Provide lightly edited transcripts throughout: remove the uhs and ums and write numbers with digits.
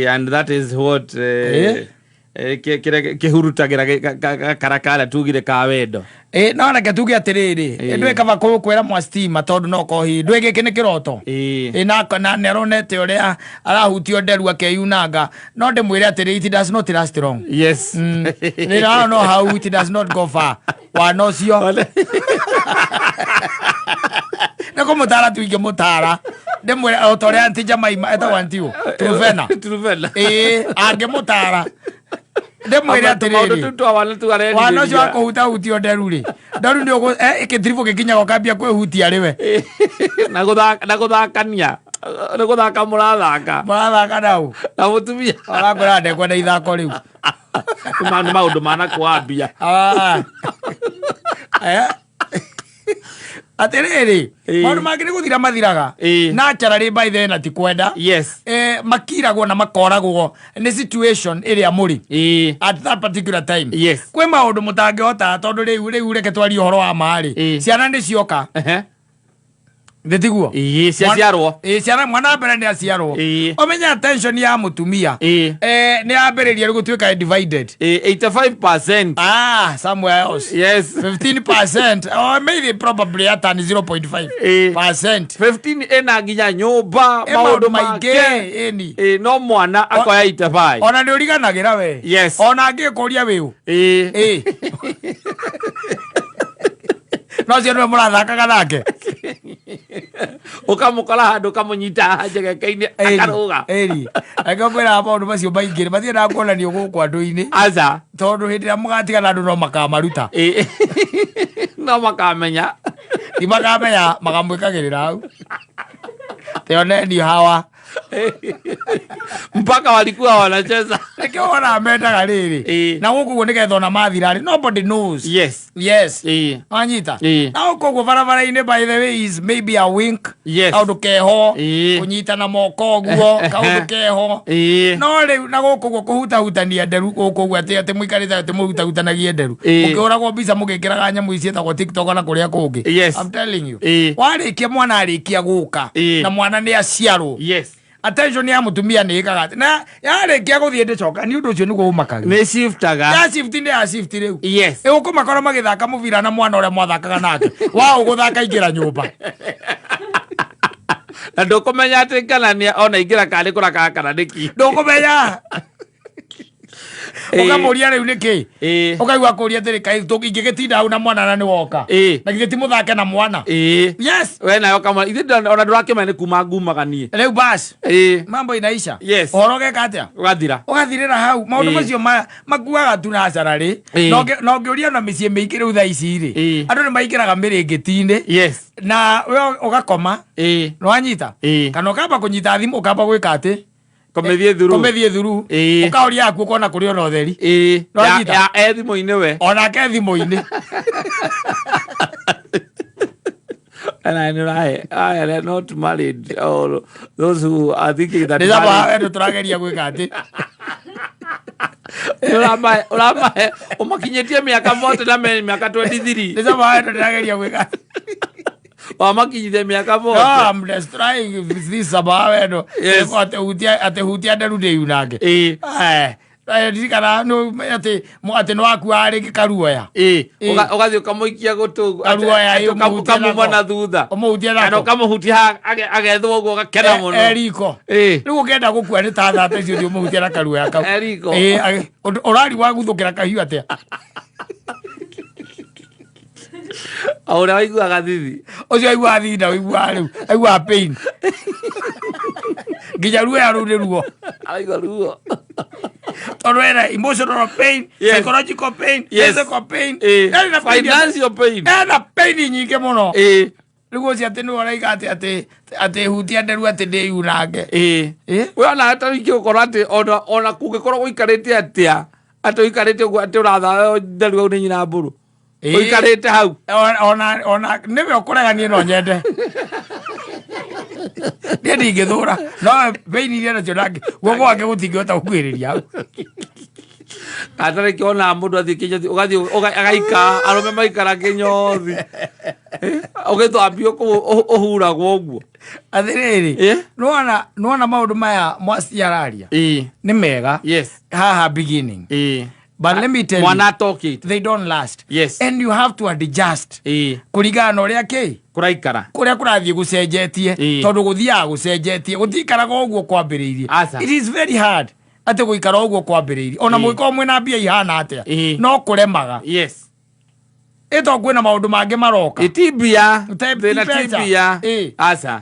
And that is what kĩhurutagĩra gakara karĩa tugire ka wendo. Ĩ, no reke tuge atĩrĩrĩ, ndwĩ kaba kwĩra mwa stima tondũ no kohi ndwĩ gĩkĩ nĩ kĩroto. Ĩ, na nĩ aronete ũrĩa arahutio nderu akeyunanga, no ndĩmwĩre atĩrĩ, it does not last long. Rĩrĩa no hau, it does not go far. Wana ũcio nĩ kũmũtara tu ingĩmũtara, ndĩmwĩre o ta ũrĩa anti Jemaima etagwo, anti ũ Truvena. Truvena. Ĩĩ, angĩmũtara ndĩmwĩre maũndũ atĩrĩrĩ, tu twa wana tu wana ũcio wa arerirĩria. kũhutahutio nderu rĩ, nderu nĩ gĩtiribũ gĩkinyaga ũkambia kwĩhutia rĩwe. Na gũthakania, nĩ gũthaka mũrathaka. Mũrathaka nau. Na mũtumia. Ũrakwĩra ndekwenda ithako rĩu. Nĩ maũndũ manakwambia. Ah. Atĩrĩrĩ, maũndũ mangĩ nĩ gũthira mathiraga naturally by the na ti kwenda. Makiragwo na makoragwo nĩ situation ĩrĩa mũrĩ at that particular time. Kwĩ maũndũ mũtangĩhota, tondũ rĩu reke twarie ũhoro wa marĩ. Ciana nĩ cioka. Thĩ tiguo? Ĩĩ, ciaciarwo. Ĩĩ, ciana, mwana wa mbere nĩ aciarwo. Ũmenye attention ya mũtumia nĩ yambĩrĩria rĩu gũtuĩka divided. Ĩĩ, 85%. Ah, somewhere else. 15% or maybe probably hata ni 0.5 percent. 15 ĩna nginya nyũmba, Ĩ, maũndũ maũndũ maingĩ, make. Ĩni. Ĩĩ, no mwana akoya 85. Ona nĩ ũriganagĩra we. Ona angĩkũria wĩũ. Ĩĩ. No cio nĩwe mũrathakaga nake. Ũkamũkora handũ, ũkamũnyita haha njegeke-inĩ, akarũga. Ĩri. Angĩkorwo kwĩraga maũndũ macio maingĩ matiendaga kuonanio gũkũ andũ-inĩ. Aca. Tondũ hĩndĩ ĩrĩa mũgatigana andũ no makamaruta. Ĩĩ. No makamenya. Ti makamenya, makamwĩkagĩrĩra hau. Tioneni hawa. Mpaka walikuwa wanacheza. Nĩkĩo wonaga mendaga rĩrĩ. Na gũkũ ũguo nĩgetha ona mathira rĩ, nobody knows. Yes. Wanyita? Na gũkũ ũguo barabara-inĩ, by the way, is maybe a wink. Kaũndũ keho. Kũnyitana moko ũguo, kaũndũ keho. No rĩu na gũkũ ũguo kũhutahutania nderu gũkũ ũguo, atĩ mũikarĩte atĩ mũhutahutanagie nderu. Mũkĩhũragwo mbica mũgĩkĩraga nyamũ ici ciĩtagwo TikTok na kũrĩa kũngĩ. I'm telling you. Warĩkia mwana arĩkia gũka na mwana nĩ aciarwo. Attention ya mũtumia nĩ ĩkaga atĩ na yarĩkia gũthiĩ ndĩcoka, nĩ ũndũ ũcio nĩguo ũmakagia. Nĩ shiftaga. Ya shift, nĩ ya shift rĩu. Ĩgũkũmakora magĩthaka mũbira na mwana ũrĩa mwathakaga nake wa ũgũthaka ingĩra nyũmba. Na ndũkũmenya atĩ kana nĩ ona ingĩra kana nĩ kũrakara kana nĩ ki. Ndũkũmenya. Ũkamũria rĩu nĩkĩ, ũkaigua kũria atĩrĩ, kaĩ ingĩgĩtinda hau na mwana na nĩ woka? Na githĩ ti mũthake na mwana? Yes. We nayo kama ithe ona ndũrakĩmenya nĩ kuma ngumaga niĩ. Rĩu bas, mambo inaisha. Ũhoro ũgeka atĩa? Ũgathira. Ũgathirĩra hau maũndũ macio makuaga tu nacararĩ. Na ũngĩũria na mĩciĩ mĩingĩ rĩu thaa ici rĩ, andũ nĩ maingĩraga mĩrĩngĩti-inĩ na we ũgakoma. Nĩwanyita? Kana ũkamba kũnyita thimũ, ũkamba gwĩka atĩ kũmĩthiĩ thuru. Kũmĩthiĩ thuru. Ũkahoria yaku, ũkona kũrĩ ona ũtheri. Nĩwanyita? Ya e thimũ-inĩ we. Onake thimũ-inĩ. And I know I am not married or those who are thinking that nĩ saba married. Wendo tũrageria gwĩka atĩ Ũramahe ũmakinyĩtie mĩaka 40 na me mĩaka 23. Nĩ saba wendo ndĩrageria gwĩka atĩ Wamakinyithia mĩaka No, 40. I'm just trying this saba wendo. Atĩ hutia, atĩ hutia nderu ndĩyunange. Ndirikana atĩ atĩ nĩ wakuaga rĩngĩ karuoya. Ũgathiĩ ũkamũikia gũtũ. Karuoya, ĩĩ, ũmũhutie ũkamuma nako. na thutha. Ũmũhutie kana nako. ũkamũhutia haha, agethwo ũguo ũgakena mũno. Eriko. Rĩu ũngĩenda gũkua nĩ ta thata icio, ũthiĩ ũmũhutie na karuoya kau. Eriko. Ĩĩ, ũrari waguthũkĩra kahiũ atĩa? O ũrĩa waiguaga thithi. Ũcio aiguaga thithi na ũiguaga rĩu aiguaga pain nginya ruoya rũu nĩ ruo. Araigua ruo. Tondũ ena emotional pain, psychological pain, physical pain. Ena pain. Financial pain. Ena pain nyingĩ mũno. Rĩu ũcio atĩ nĩwe ũraiga atĩ hutia nderu atĩ ndĩyunange. We ona ta wiki ũkorwo atĩ ona kũngĩkorwo gũikarĩte atĩa, atĩ ũikarĩte ũguo atĩ ũratha nderu hau nĩ nyina mbũrũ. Ũikarĩte hau. Ona nĩwe ũkũrega, niĩ no nyende, niĩ ndingĩthũra, no pain iria nacio nangĩ guoko gwake gũtingĩhota gũkuhĩrĩria hau. Atarä kä onaga må ndå athiä kä nyothi å gathiä agaikara arå maikara kä nyothi å gä thambio kå å huragwo å guo. Atĩrĩrĩ, nĩwona nĩwona maũndũ maya mwasti araria nĩ mega haha beginning, but let me tell Mwana you, atokĩte. They don't last. And you have to adjust kũringana na ũrĩa kĩ Kũraikara. Kũrĩa kũrathiĩ gũcenjetie, tondũ gũthiaga gũcenjetie, gũtikaraga ũguo kwambĩrĩirie. Aca. It is very hard atĩ gũikara ũguo kwambĩrĩirie, ona mũgĩkorwo mwĩna mbia ihana atĩa, no kũremaga. Ĩ to kwĩna maũndũ mangĩ maroka. Iti mbia. Ti thĩna ti mbeca. Mbia. Aca.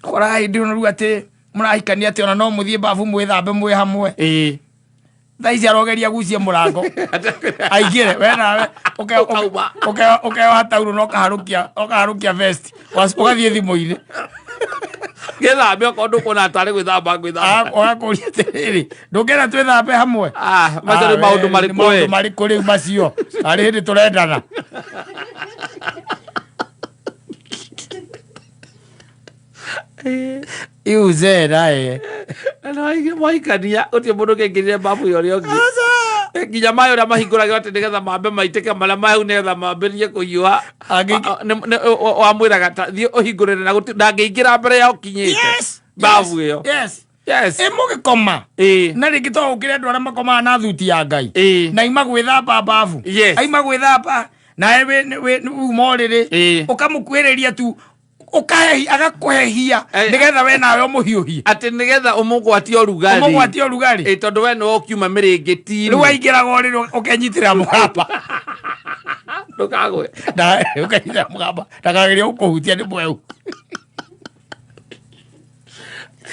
Kora hĩndĩ ĩno rĩu atĩ mũrahikania atĩ ona no mũthiĩ babu mwĩthambe mwĩ hamwe. Thaa ici arogeria gucie mũrango aingĩre, we nawe Ũkauma. Ũkeoha taurũ na ũkaharũkia vest, ũgathiĩ thimũ-inĩ. Gĩthambe okorwo ndũkuona tarĩ gwĩthamba gwĩthamba. Ũgakũria atĩrĩrĩ, ndũngĩenda twĩthambe hamwe? Ah, macio nĩ Ah, maũndũ we, marĩkũ nĩ maũndũ ĩ? marĩkũ rĩu macio arĩ hĩndĩ tũrendana? Iuze nae. Na mwaikania gũtirĩ mũndũ ũngĩingĩrire babu ya ũrĩa ũngĩ. Nginya maĩ ũrĩa mahingũragĩrwo atĩ nĩgetha mambe maitĩke marĩa mahehu nĩgetha mambĩrĩrie kũhiũha. Wamwĩraga ta thiĩ ũhingũrĩre na ndangĩingĩra mbere ya ũkinyĩte babu ĩyo. Ĩ mũgĩkoma na rĩngĩ to ũkĩre andũ arĩa makomaga na thuti ya Ngai na ima gwĩthamba babu, aima gwĩthamba nawe uma ũrĩrĩ, ũkamũkuhĩrĩria tu ũkahehi agakũhehia nĩgetha we nawe ũmũhiũhie. Atĩ nĩgetha ũmũgwatie ũrugarĩ. Ũmũgwatie ũrugarĩ. Tondũ we nĩwe ũkiuma mĩrĩngĩti-inĩ. Rĩu aingĩraga ũrĩrĩ ũkenyitĩrĩra mũgamba. Ndũkagwe. Ũkenyitĩrĩra mũgamba ndakagerie gũkũhutia, nĩ mwehu,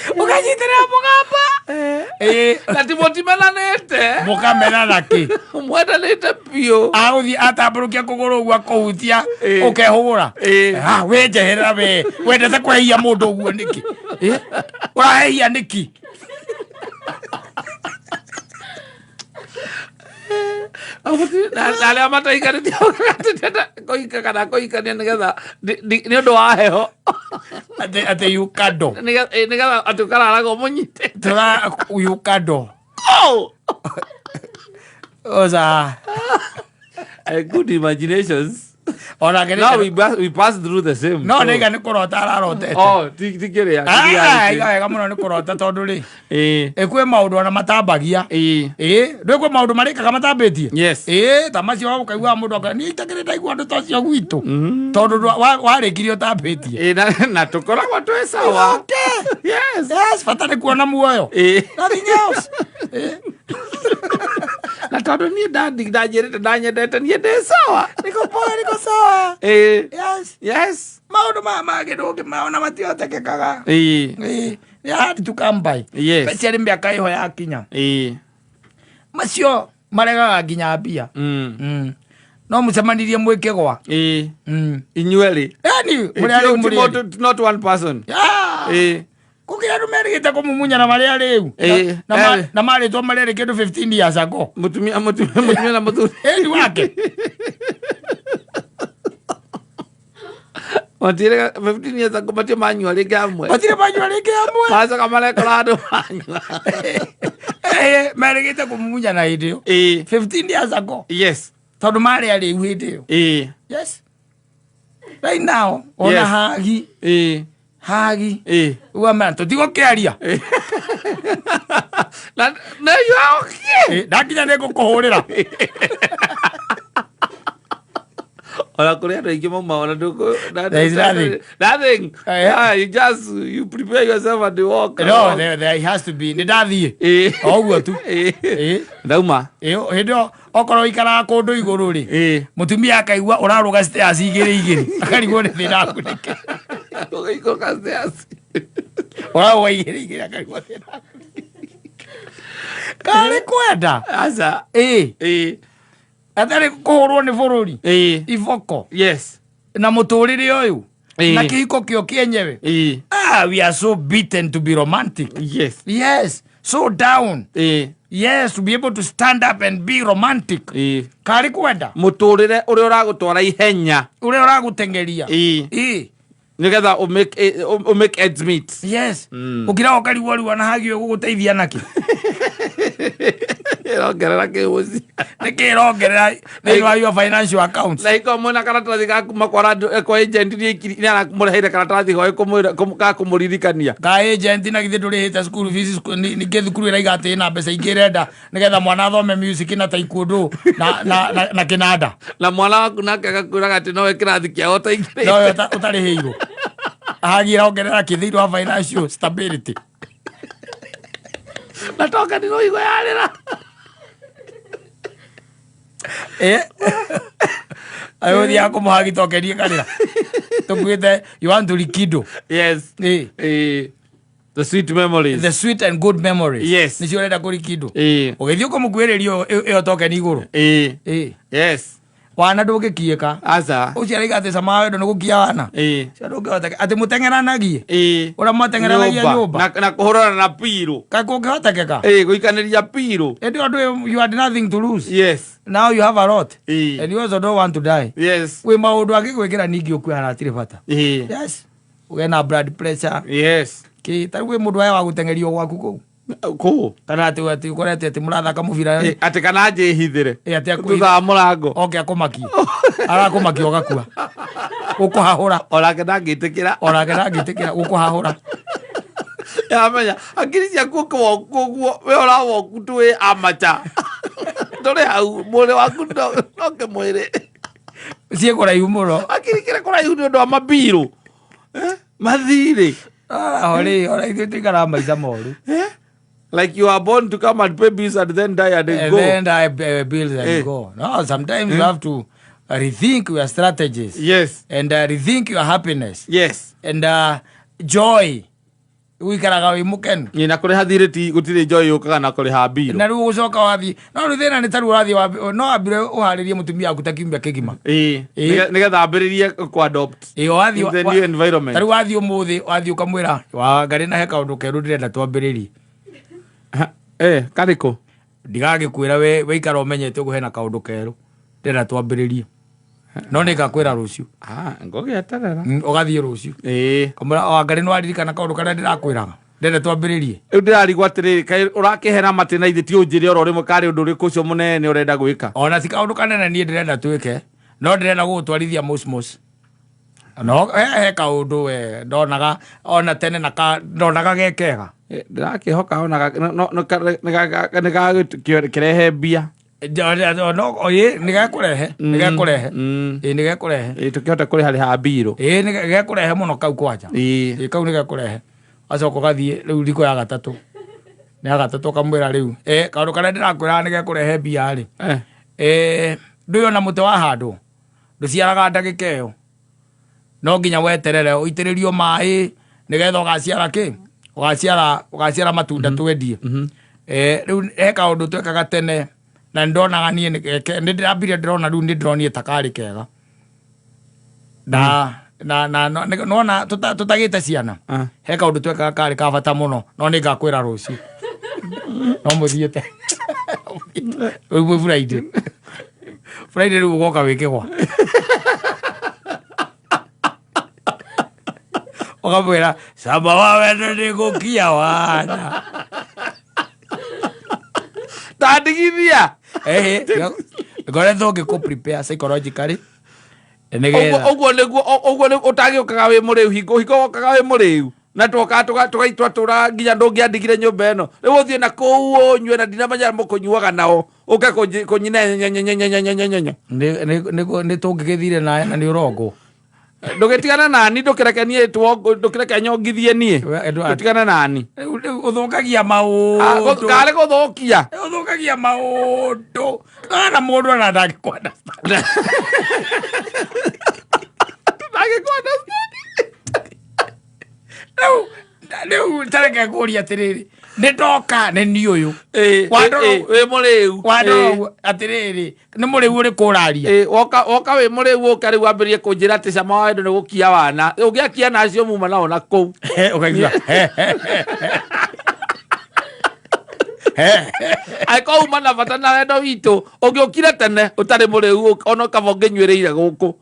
ũkenyitĩrĩra mũgamba. Na ti mũtimenanĩte. Mũkamenana kĩ? Mwendanĩte biũ. Agũthiĩ atambũrũkia kũgũrũ ũguo akũhutia, ũkehũgũra. Ah, we njeherera, we wendete kũhehia mũndũ ũguo nĩkĩ? Ũrahehia nĩkĩ? Na arĩa mataikanĩtie kũhika kana kũhikania nĩgetha nĩ ũndũ wa heho. Atĩ you cuddle. Nĩgetha atĩ ũkararaga ũmũnyite. Tũra you cuddle. Oh! Oza. Good imaginations. Onake Now we pass through the same. No nĩiga nĩ kũrota ararotete. Oh, ti kĩrĩa. Ah, aiga wega mũno nĩ kũrota, tondũ rĩ ĩ kwĩ maũndũ ona matambagia. Ĩ ndwĩ kwĩ maũndũ marĩkaga matambĩtie. Ĩ ta macio ũkaigua mũndũ aka niĩ itakĩrĩ ndaigua andũ ta ũcio gwitũ, tondũ warĩkirie ũtambĩtie. Na tũkoragwo twĩ sawa. Yes, bata nĩ kuona muoyo. Nothing else. Na tondũ niĩ ndanjĩrĩte ndanyendete, niĩ ndĩ sawa. Niko poa, niko sawa. Maũndũ maya mangĩ ndũngĩmaona, matihotekekaga. Ĩ nĩ hard to come by. Especially mĩaka ĩho yakinya. Macio maregaga nginya mbia. No mũcemanirie mwĩkĩgwa. Inyuerĩ. Yani mũrĩ arĩu, mũrĩ erĩ. Not one person. Kũkĩra andũ merĩgĩte kũmumunyana marĩ arĩu. Na marĩtwo marĩ erĩ kĩndũ 15 years ago. Mũtumia na mũthuri. Ĩni wake. Matirĩ 15 years ago, matirĩ manyua rĩngĩ hamwe. Matirĩ manyua rĩngĩ hamwe. Macoka marekora andũ manyua. Merĩgĩte kũmumunyana hĩndĩ ĩyo 15 years ago, tondũ marĩ arĩu hĩndĩ ĩyo. Yes, right now ona hagi hagi uga tũtigũkĩaria. Na you are okay. Ndakinya nĩ ngũkũhũrĩra. Ona kũrĩ andũ aingĩ mauma ona ndũkũ There is nothing. Nothing. Yeah. You just you prepare yourself and you walk. No, there has to be nĩ ndathiĩ o ũguo tu. Ndauma. Hĩndĩ ĩyo okorwo ikaraga kũndũ igũrũ rĩ, mũtumia akaigua ũrarũga stairs igĩrĩ igĩrĩ, akarigwo nĩ thĩna waku nĩkĩ. Ũgaikũrũka stairs. Ũrarũga igĩrĩ igĩrĩ, akarigwo thĩna waku nĩkĩ. Karĩ kwenda. Aca. Atarĩ kũhũrwo nĩ bũrũri iboko na mũtũrĩre ũyũ na kĩhiko kĩo kĩenyewe. Ah, we are so beaten to be romantic. Yes, so down. Yes, to be able to stand up and be romantic. Karĩ kwenda. Mũtũrĩre ũrĩa ũragũtwara ihenya. Ũrĩa ũragũteng'eria. Nĩgetha ũ make ends meet. Yes. Ũkira ũkarigwo rĩu ona hagi ũgũgũteithia nakĩ. Ĩrongerera kĩũci. Nĩkĩ ĩrongerera thĩinĩ wa your financial accounts? Na iko mwena karatathi ga kuma kwa radio kwa agent nĩ aramũreheire karatathi goe kũmwĩra ga kũmũririkania. Ka agent na githĩ ndũrĩhĩte school fees ningĩ thukuru ĩraiga atĩ ĩna mbeca ingĩ ĩrenda nĩgetha mwana athome music na taekwondo na kĩnanda. Na mwana waku nake agakwĩraga atĩ nowe kĩrathi kĩao ũtaingĩrĩte. Nowe ũtarĩhĩirwo ahagia ĩrongerera kĩ thĩinĩ wa financial stability? Na toka nĩ rũigo yarĩra. Ayo ũthiaga kũmũhagi tokeni ĩkarĩra tũkuĩte you want to likido. Yes. The sweet memories. The sweet and good memories. Yes. Nĩcio ũrenda kũrikindo. Ũgĩthiĩ ũkũmũkuĩrĩria ĩyo tokeni igũrũ. Yes. Wana ndũngĩkiĩka. Aca. Ũcio araiga atĩ cama wa wendo nĩ gũkia wana. Ũcio ndũngĩhoteka atĩ mũteng'eranagie. Ũrĩa mwateng'eranagia nyũmba. Na kũhũrana na pirũ. Kaĩ kũngĩhotekeka? Gũikanĩria pirũ. Ĩndĩ ũndũ you had nothing to lose. Yes. Now you have a lot. And you also don't want to die. Yes. Kwĩ maũndũ angĩgwĩkĩra ningĩ ũkue hana hatirĩ bata. Yes. Ũgĩe na blood pressure. Yes. Kĩ ta rĩu kwĩ mũndũ aya wa gũteng'erio gwaku kũu. Kũ? Kana atĩ ũkorete atĩ mũrathaka mũbira. Atĩ kana njĩhithĩre. Atĩ akwĩhithe. Thutha wa mũrango. Oke akũmakie. Arakũmakia ũgakua. Gũkũhahũra. Onake ndangĩtĩkĩra. Onake ndangĩtĩkĩra gũkũhahũra. Yamenya hakiri ciaku ũkĩwoku ũguo we ũrawoku twĩ amacha. Ndũrĩ hau mwĩrĩ waku no kĩmwĩrĩ. Ciĩ kũraihu mũno. Hakiri kĩrĩ kũraihu nĩ ũndũ wa mabirũ. Mathirĩ. Aho rĩ, ona ithuĩ tũikaraga maica moru. Like you are born to come and pay bills and then die and, and go. Then die, bills and go. No, sometimes you have to rethink your strategies. Yes. And rethink your happiness. Yes. And joy. Wikaraga wĩ mũkenu. Na kũrĩha thirĩ ti gũtirĩ joy yũkaga na kũrĩha mbirũ. Na rĩu ũgũcoka wathiĩ. No rĩu thĩna nĩ ta rĩu ũrathiĩ no wambire ũharĩrie mũtumia waku ta kiumia kĩgima. Nĩgetha ambĩrĩrie kũ adopt. Wathiĩ in the new environment. Ta rĩu wathiĩ ũmũthĩ wathiĩ ũkamwĩra wa ngarĩ na he kaũndũ kerũ ndĩrenda twambĩrĩrie. Karĩkũ? Ndigagĩkwĩra we wĩikara ũmenyete ũguo hena kaũndũ kerũ ndĩrenda twambĩrĩrie. No nĩngakwĩra rũciũ. Ngũgĩeterera. Ũgathiĩ rũciũ. Kamwĩra o ngarĩ nĩwaririkana kaũndũ karĩa ndĩrakwĩraga. Ndĩrenda twambĩrĩrie. Rĩu ndĩrarigwo atĩrĩrĩ, kaĩ ũrakĩhera matĩ na ithe ti ũnjĩre oro rĩmwe karĩ ũndũ ũrĩkũ ũcio mũnene ũrenda gwĩka? Ona ti kaũndũ kanene niĩ ndĩrenda twĩke, no ndĩrenda gũgũtwarithia mosmos. No he kaũndũ we ndonaga ona tene na ndonaga ge kega. Ndĩrakĩhoka ona nĩ gagũkĩrehe mbia. No ĩ nĩ gekũrehe nĩ gekũrehe ĩ nĩ gekũrehe. Tũkĩhote kũrĩha rĩha mbirũ. Ĩ nĩ gekũrehe mũno kau kwanja. Ĩ kau nĩ gekũrehe. Acoka ũgathiĩ rĩu riko ya gatatũ. Nĩ ya gatatũ ũkamwĩra rĩu kaũndũ karĩa ndĩrakwĩraga nĩ gekũrehe mbia rĩ. Ndũĩ ona mũtĩ wahandwo ndũciaraga ndagĩka ĩyo. No nginya weterere ũitĩrĩrio maĩ nĩgetha ũgaciara kĩ? Ũgaciara matunda twendie. Rĩu he kaũndũ twekaga tene na nĩndonaga niĩ nĩ ndĩrambire ndĩrona rĩu nĩ ndĩronire ta karĩ kega. Na nona tũtagĩte ciana he kaũndũ twekaga karĩ ka bata mũno no nĩ ngakwĩra rũciũ. No mũthiĩte. Rĩu mwĩ Friday. Friday rĩu ũgoka wĩkĩgwa. Ũkamwĩra cama wa wendo nĩ gũkia wana. Tandigithia. Ngoretwo ngĩkũ prepare psychologically. Nĩgetha Ũguo nĩguo ũguo nĩ ũtagĩũkaga wĩ mũrĩu hingo hingo wokaga wĩ mũrĩu na twokaga tũgaitwatũra nginya ndũngĩandigire nyũmba ĩno rĩu ũthiĩ na kũu ũnyue na ndinamenya mũkũnyuaga nao ũke kũnyina nyenyenyenyenyenyenyenye. Nĩ tũngĩgĩthire nawe na nĩ ũrongwo. Ndũgĩtigana nani ndũkĩreke niĩ ndũkĩreke nyongithie niĩ. Ndũtigane nani. Rĩu ũthũkagia maũndũ. Karĩ gũthũkia. Ũthũkagia maũndũ. Na mũndũ ona ndangĩkũ understand. Ndangĩkũ understand. Rĩu tareke ngũrie atĩrĩrĩ, nĩ ndoka nĩ niĩ ũyũ. Wĩ mũrĩu. Wandora ũguo atĩrĩrĩ, nĩ mũrĩu ũrĩkũ ũraria? Woka wĩ mũrĩu ũke rĩu wambĩrĩrie kũnjĩra atĩ cama wa wendo nĩ gũkia wana. Ũngĩakia na acio muma nao na kũu. Ũkaigua. Angĩkorwo uma na bata na wendo witũ, ũngĩũkire tene ũtarĩ mũrĩu ona kaba ũngĩnyuĩrĩire gũkũ.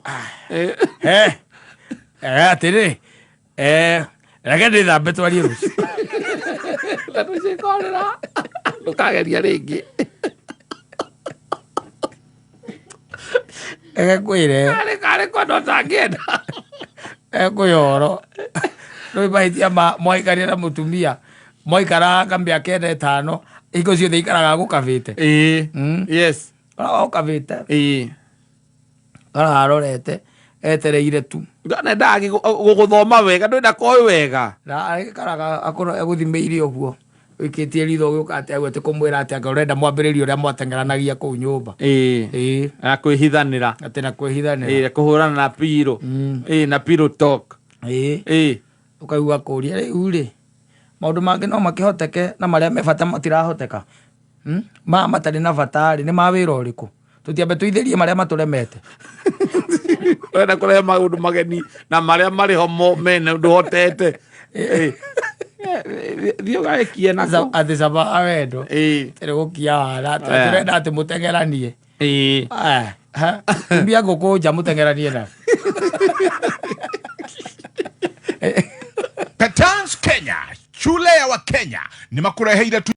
Atĩrĩ, reke ndĩthambe twarie rũciũ. Na tũcikorera. Ndũkageria rĩngĩ. Reke ngwĩre. Arĩ karĩ kwenda ũtangĩenda. Ekũyoro rĩu mahĩtia ma mwaikarire na mũtumia mwaikara mĩaka ĩna ĩtano hingo ciothe ikaraga gũkabĩte. Ĩĩ. Yes. Gũkabĩte. Ĩĩ. Ararorete etereire tu. Nendaga gũgũthoma wega, ndwenda koĩ wega. Na agĩikaraga akorwo egũthimĩire ũguo ũikĩtie ritho ũgĩũka atĩ agu atĩ kũmwĩra atĩ anga ũrenda mwambĩrĩrie ũrĩa mwateng'eranagia kũu nyũmba. Ĩĩ. Ĩĩ. Na kwĩhithanĩra. Atĩ na kwĩhithanĩra. Ĩĩ, kũhũrana na pillow. Ĩĩ, na pillow talk. Ĩĩ. Ĩĩ. Ũkaigua kũria rĩu rĩ maũndũ mangĩ no makĩhoteke na marĩa me bata matirahoteka. Maya matarĩ na bata rĩ nĩ ma wĩra ũrĩkũ? Tũtiambe tũithĩrie marĩa matũremete. Ũrenda kũrehe maũndũ mageni na marĩa marĩ ho mo mene ndũhotete. Ĩĩ. Thiĩ ũgagĩkie nako. Atĩ caba wa wendo. Ĩĩ. Tĩrĩ gũkia wara. Tũrenda atĩ mũteng'eranie. Ĩĩ. Ha? Mbia ngũkũ nja mũteng'eranie nayo. Petans Kenya, shule ya Wakenya nĩ makũreheire tu.